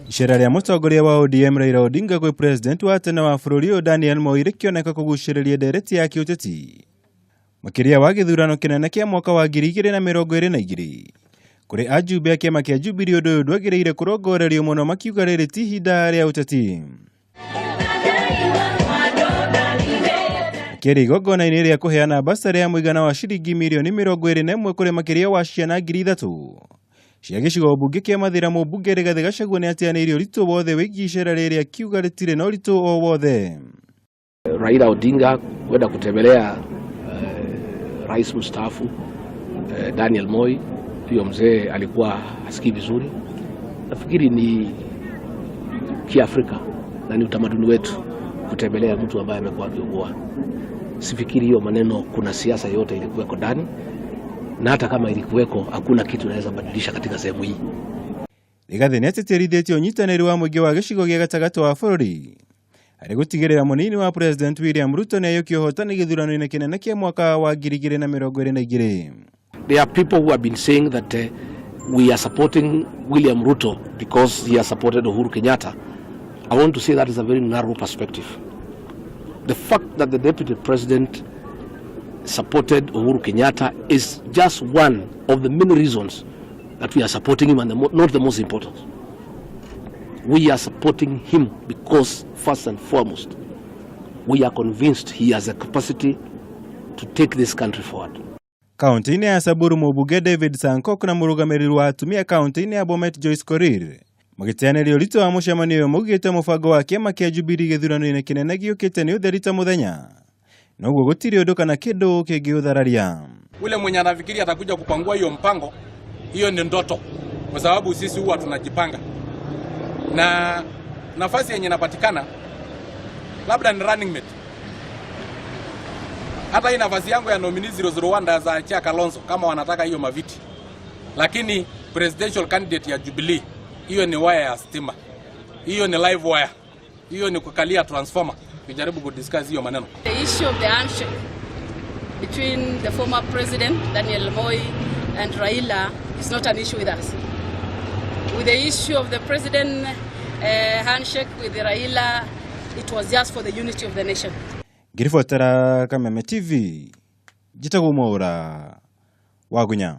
Icera rĩa mũtongoria wa ODM Raila Odinga gwĩ president wa tene wa bũrũri ũyũ Daniel Moi rĩkĩoneka kũgucĩrĩria ndereti ya kĩũteti makĩria wa gĩthurano kĩnene kĩa mwaka wa 2022. Kũrĩ ajumbe a kĩama kĩa Jubilee, ũndũ ũyũ ndwagĩrĩire kũrongorerio mũno, makiuga rĩrĩ ti ihinda rĩa ũteti. Kĩrĩ igongona-inĩ rĩa kũheana basarĩ ya mũigana wa ciringi mirioni 21 kũrĩ makĩria wa ciana 3000 cia gĩcigo mbunge kĩa Mathĩra, mũmbunge Rigathĩ Gachagua nĩ ateanĩirie ũritũ wothe wĩgiĩ icera rĩrĩ, akiuga rĩtirĩ na ũritũ o wothe. Raila Odinga kwenda kutembelea rais mstaafu Daniel Moi, huyo mzee alikuwa hasikii vizuri. Nafikiri ni Kiafrika na ni utamaduni wetu kutembelea mtu ambaye amekuwa akiugua. Sifikiri hiyo maneno kuna siasa yote ilikuweko ndani, na hata kama ilikuweko hakuna kitu naweza badilisha katika sehemu hii. Rigathĩ nĩ atĩtĩrithĩtie ũnyitanĩri wa mũingĩ wa gĩcigo gĩa gatagatĩ wa bũrũri harĩ gũtigĩrĩra mũnini wa president William Ruto nĩ aiyũkia ũhotani gĩthurano-inĩ kĩnene kĩa mwaka wa 2022. There are people who have been saying that we are supporting William Ruto because he has supported Uhuru Kenyatta. I want to say that is a very narrow perspective. The fact that the deputy president supported Uhuru Kenyatta is just one of the many reasons that we are supporting him, and not the most important. We are supporting him because, first and foremost, we are convinced he has the capacity to take this country forward. Kaunti-inĩ ya Samburu, mũmbunge David Sankok na mũrũgamĩrĩri wa atumia kaunti-inĩ ya Bomet Joyce Korir magĩteanĩria ũritũ wa mũcemanio ũyũ, maugĩte mũbango wa kĩama kĩa Jubilee gĩthurano-inĩ kĩnene gĩũkĩte nĩ ũtheri ta mũthenya, noguo gũtirĩ ũndũ kana kĩndũ kĩngĩũthararia. Ule mwenye anafikiri atakuja kupangua hiyo mpango, hiyo ni ndoto, kwa sababu sisi huwa tunajipanga na nafasi yenye inapatikana labda ni running mate. Hata hii nafasi yangu ya nominee 001 naweza achia Kalonzo kama wanataka hiyo maviti, lakini presidential candidate ya Jubilee, hiyo ni waya ya stima, hiyo ni live wire, hiyo ni kukalia transformer. Kujaribu kudiscuss hiyo maneno. The issue of the handshake between the former president Daniel Moi and Raila is not an issue with us. With the issue of the president handshake with Raila, it was just for the unity of the nation. Ngĩribotera Kameme TV, njĩtagwo Mwaũra Wagunya.